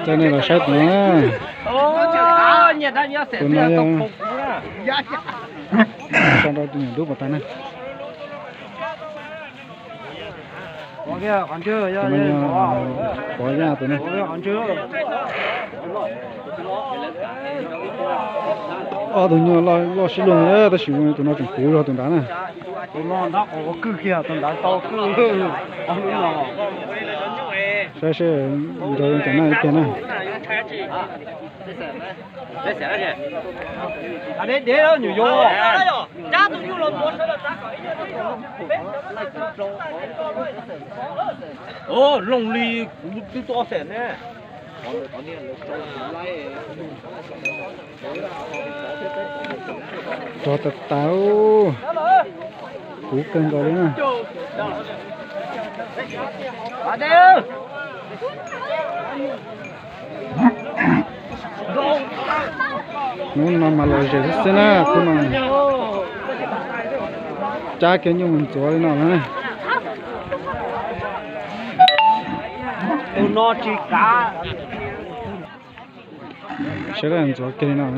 Coj nej los saib tus no, tus no yog sa rau tus nyuam dub pas tas na. Tus no yog Pov Yaj tus na. Ob tug nyuj loj sib luag, tab sis tus no tseem puv zog tus nrad na. Saib seb nrau zoo cas na ib pliag na. Looj li kuv twb tuaj ob xees ne. Rog tas tas, puv kawg nkaus li na. Hnub no mas lom zem xwb xwb na, hnub no cab kiag nyuj mus ntxuav li no na. Tus no tsis kav. Sawv daws ntxuav kiag li no na.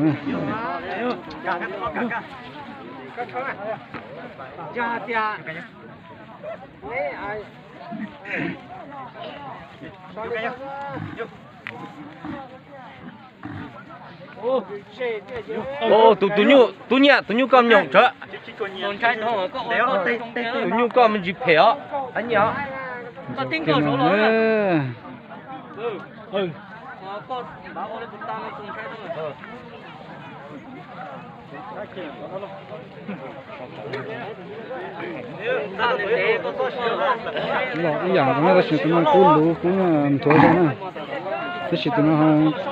Tus, tus nyuj, tub nyiam, tus nyuj koj nyoom tsawv. Tus nyuj koj me ntsis phem os. Los ib yam nkaus na, tab sis tus no kub luv kub nthuav zog na, tab sis tus no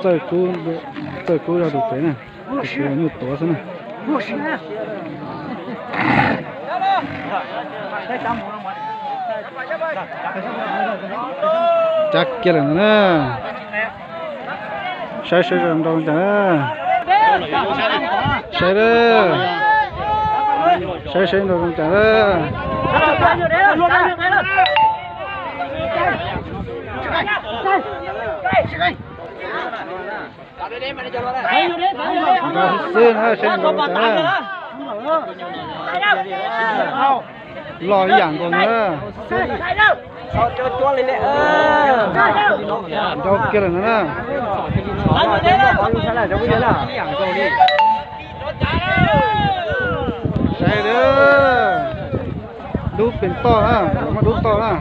txawj kub, txawj kub zog tus pem na, tus pem nyuj tuav xwb na. Cab kiag lawm ntag na. Saib seb zoo nrau cas. Saib, saib seb nrau zoo cas. Nrau xwb na, saib nrau cas. Loj ib yam nkaus na. Nrau kiag lawm na. Saib, dub pem toj na, muab dub toj na.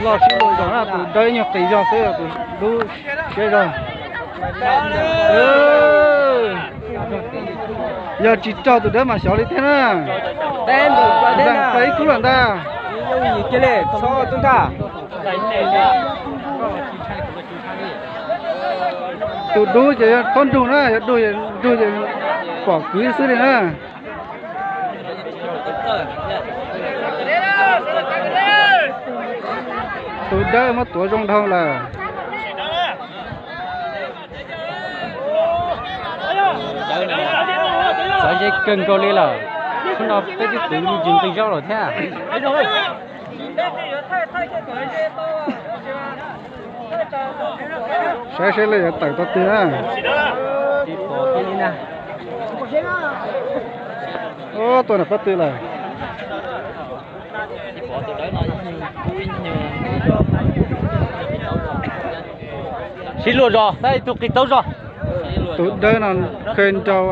Loj sib luag zog na, tus dawb nyuag qis zog xwb, tus dub siab zog. Yog tsis raug tus dawb mas xyov li thiab na. Nplaim ib kub lawm ntag. Tus dub ces yog txhob nrug na, yog nrug, nrug ces pom kwv xwb li na. Tus dawb muab tuav zoo dhau lawm. Txawv ze kawg nkaus li lawm. Hnub no peb twb kwv me ntsis nqi zaub lawm thiab. Saib seb lawv yuav tawm tau twg na. Ub, tuaj nram qab twg lawm. Sib luag zog, tab ib tug qis taub zog. Tus dawb no khe nrau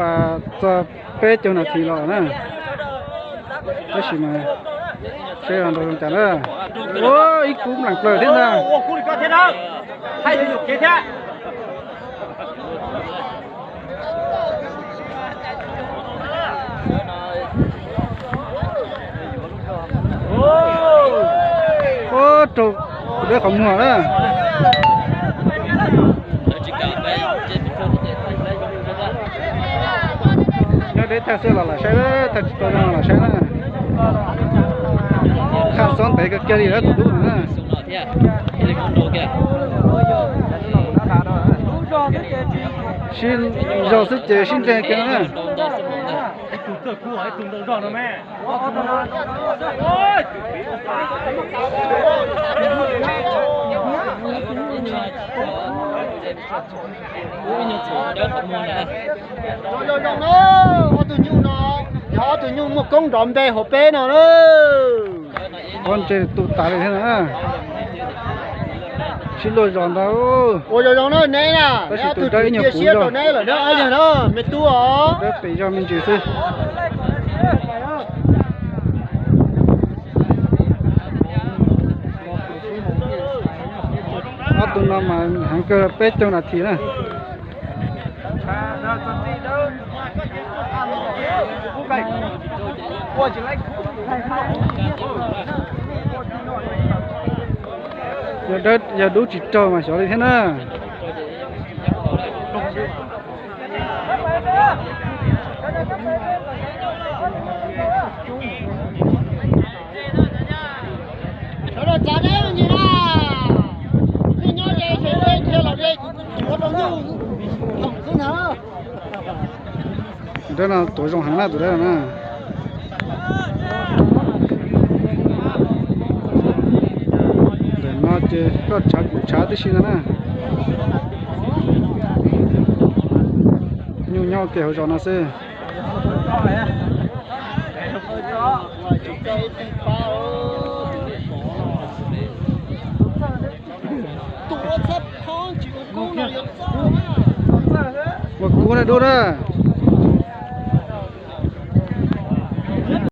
txog peb caug nas this los na. Tab sis mas seb nrau zoo cas na. Ua ib kub npleem plaws thiab ntag. Ua raug tus dawb qhov muag na. Nyob deb tag xwb los lam saib, tag tsis tau zoo los lam saib na. Khaj xob ntev kawg kiag li tus dub no na. Sib zog xwb ces sib nreeg kiag na. Tus txawj kub ib tug ntaus zog no me. Zoo zoo na, ob tug nyuj no yog ob tug nyuj muaj koob nrov npe hauv peb no na. Pob ntseg tu tas li thiab na. Sib luag zos ntag. Ua zoo zoo na neb na, tab sis tus dawb ib nyuag puv zog, neb lawm na, ob yawg na, me tub os. Dawb pem zog me ntsis xwb. Ob tug no mas heev kawg peb caug nas this na. Yog dawb yog dub tsis raug mas xyov li thiab na. Tus dawb no tuav zoo heev na, tus dawb no na. Ntawm no ces koj tshav kuv tshav tib si no na. Nyuj nyob ua ke hauv zos no xwb. Ua kub na dub na.